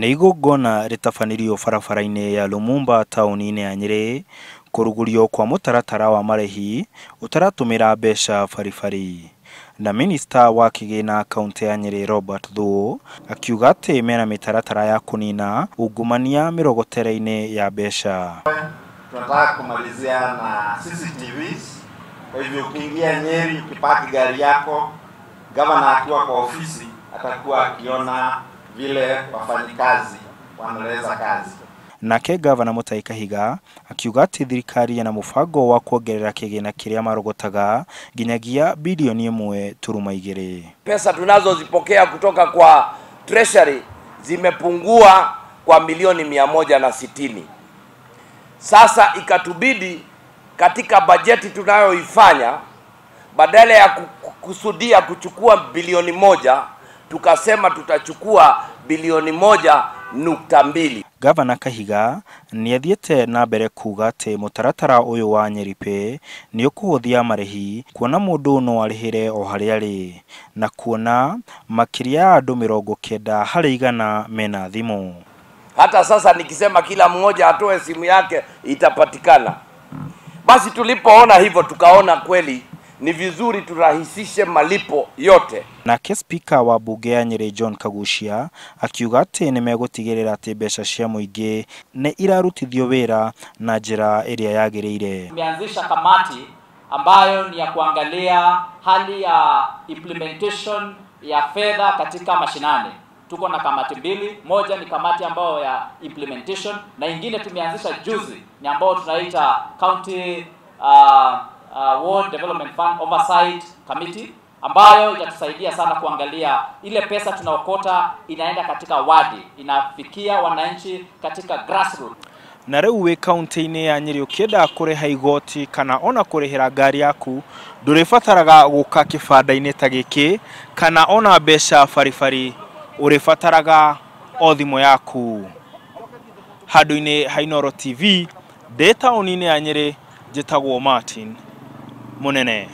Nĩ igongona rĩtabanirio barabara-inĩ ya Lumumba taũni-inĩ ya Nyĩrĩ kũrugũrio kwa mũtaratara wa marĩhi ũtaratũmĩra mbeca baribari. Na minista wa kĩgĩna kaũntĩ ya Nyĩrĩ Robert Thuo akiuga atĩ mena mĩtaratara ya kũnina ungumania mĩrogotere-inĩ ya mbeca. Tunataka kumalizia na CCTVs. Kwa hivyo ukiingia Nyeri, ukipaki gari yako, gavana akiwa kwa ofisi atakuwa akiona vile wafanyikazi wanaeleza kazi. Nake gavana Mutahi Kahiga akiuga atĩ thirikari ĩna mũbango wa kuongerera kĩgĩna kĩrĩa marogotaga nginyagia bilioni 1.2. Pesa tunazozipokea kutoka kwa treasury zimepungua kwa milioni 160. Sasa ikatubidi katika bajeti tunayoifanya, badala ya kusudia kuchukua bilioni 1, tukasema tutachukua bilioni 1.2. Gavana Kahiga nĩathiĩte na mbere kuuga atĩ mũtaratara ũyũ wa Nyeri Pay nĩ ũkũhũthia marĩhi kuona mũndũ no arĩhĩre o harĩa arĩ na kuona makĩria ya andũ 90 harĩ igana mena thimũ. Hata sasa nikisema kila mmoja atoe simu yake itapatikana. Basi tulipoona hivyo tukaona kweli ni vizuri turahisishe malipo yote. Nake spika wa bunge ya Nyeri John Kaguchia akiuga atĩ nĩmegũtigĩrĩra atĩ mbeca cia mũingĩ nĩ irarutithio wĩra na njĩra ĩrĩa yagĩrĩire. Tumeanzisha kamati ambayo ni ya kuangalia hali ya implementation ya fedha katika mashinani. Tuko na kamati mbili, moja ni kamati ambayo ya implementation na ingine tumeanzisha juzi ni ambayo tunaita County Ward Development Fund Oversight Committee, ambayo itatusaidia sana kuangalia ile pesa tunaokota inaenda katika wadi, inafikia wananchi katika grassroots. Na rĩu wĩ kaunti-inĩ ya Nyĩrĩ ũkĩenda kũrĩha igoti kana ona kũrĩhĩra ngari yaku ndũrĩbataraga gũka kĩbanda-inĩ ta gĩkĩ kana ona mbeca baribari, ũrĩbataraga o thimũ yaku. Handũ-inĩ ha Inooro TV ndĩ taũni-inĩ ya Nyĩrĩ, njĩtagwo Martin Mũnene.